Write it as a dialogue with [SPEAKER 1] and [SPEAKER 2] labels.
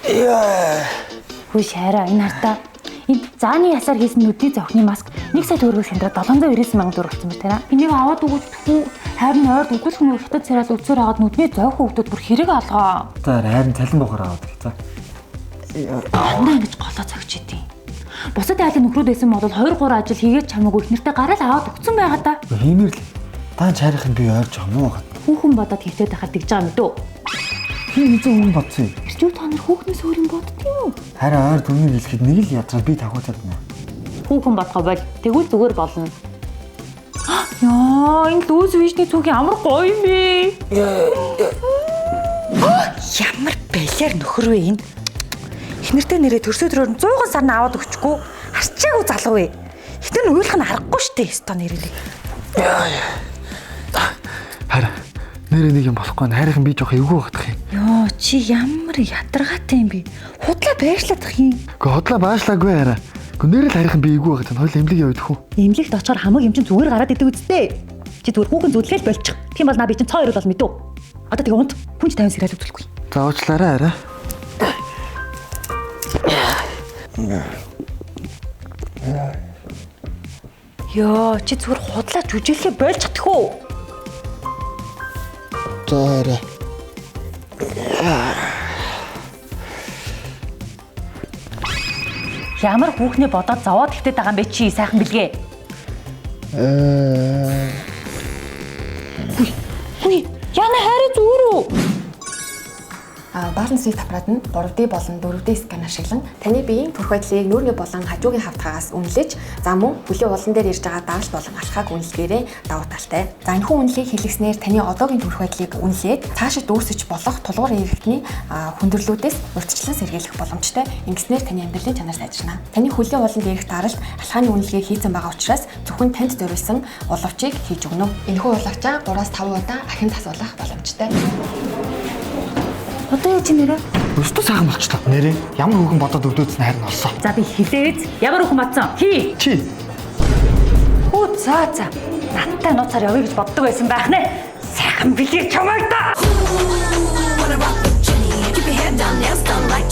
[SPEAKER 1] Хүү шаараа энэ хартаа. Энэ зааны ясаар хийсэн нүдний зовхны маск 1 сая төгрөгөөр хямдраад 799 мянган төгрөг болсон байна таа. Энийг аваад өгөөч тхүү. Харин ойрд үгэл хүмүүс хятад сериал үзсээр хагаад нүдний зовх хүүхдүүд бүр хэрэг алгаа.
[SPEAKER 2] За харин цалин буухаар аваад ир. За.
[SPEAKER 1] Дандаа ингэж голоо зогч идэв. Бусад айлын нөхрүүд байсан бол 2 3 ажил хийгээд чамаагүй их нэртэй гараал аваад өгцөн байгаа да.
[SPEAKER 2] Хиймэр л. Та чарих нь би ойрж байгаа муу гад.
[SPEAKER 1] Хүүхэн бодоод хөвтөд байхад тэгж байгаа юм дөө.
[SPEAKER 2] Хин хэзээ хүн бодсон юм.
[SPEAKER 1] Ирчүү та нар хүүхнээс өөр юм бодд юм уу?
[SPEAKER 2] Харин ойр дүнийг хэлэхэд нэг л ядраад би тавхуу чадна.
[SPEAKER 1] Хүүхэн бодгоо бол тэгвэл зүгээр болно. Яа, энэ лүүз вишний цүнх ямар гоё юм бэ?
[SPEAKER 3] Ямар балиар нөхөр вэ энэ? Эхнэртэй нэрээ төрсө төрөөр нь 100 сар нь аваад өгчихгүй. Харчаагүй залуу вэ. Эхнэр нь уйлах нь аргагүй штэ ёстой нэрэлээ.
[SPEAKER 2] Харин нэрээ нэг юм болохгүй нь харийнхан би жоох эвгүй багтах юм.
[SPEAKER 3] Йоо, чи ямар ядаргаатай юм бэ? Худлаа байршлаадах юм.
[SPEAKER 2] Гэхдээ хотлоо баашлаагүй хараа. Гэхдээ нэрэл харийнхан би эвгүй багтах. Хоёул эмнэлэг яваад хүү.
[SPEAKER 3] Эмнэлэгт очихоор хамаг юм чинь зүгээр гараад идэг үсттэй. Чи зүгээр хүүхэн зүтлэхэл болчих. Тийм бол наа би чинь цоо ирэл бол мэдүү. Одоо тэгээ унт хүнч 50 сэрэл үзүүлэхгүй.
[SPEAKER 2] За уучлаарай хараа.
[SPEAKER 3] Йоо, чи зүгээр худлаа жүжиглэхээ болчих тхүү.
[SPEAKER 2] За хараа.
[SPEAKER 1] Ямар хүүхнээ бодоод зовоод ихтэй байгаа юм бэ чи сайхан бэлгээ.
[SPEAKER 2] Э
[SPEAKER 1] Хүй, яна хайраа зүгээр үү?
[SPEAKER 4] Баланс Swift аппарат нь 3D болон 4D скан ашиглан таны биеийн төрх байдлыг нүүрний болон хажуугийн хавтгаагаас үнэлж, за мөн хөлийн уулан дээр ирж байгаа даралт болон алхааг үнэлгээрээ давуу талтай. За энэхүү үнэлгийг хийлгэснээр таны одоогийн төрх байдлыг үнэлээд цаашид үүсэж болох тулгуур эрхтний хүндрэлүүдээс урьдчилан сэргийлэх боломжтой. Ингэснээр таны амьдралын чанар сайжирна. Таны хөлийн ууланд ирэх даралт алхааны үнэлгээ хийцэн байгаа учраас зөвхөн танд зориулсан улавчийг хийж өгнө. Энэхүү улавчаа 3-5 удаа ахин засуулах боломжтой.
[SPEAKER 1] Одоо яа чи нэрээ?
[SPEAKER 2] Өстө сайхан болчлоо. Нэрээ ямар хүүхэн бодоод өвдөөдсөн харин олсоо.
[SPEAKER 1] За би хэлээз. Ямар хүүхэн бодсон? Хий.
[SPEAKER 2] Чи
[SPEAKER 3] Хүү за за. Надтай нууцаар явъя гэж боддог байсан байх нэ. Сайхан бэлгээ чамайг да.
[SPEAKER 5] Wanna rock with Jenny? Keep your head down, nails done like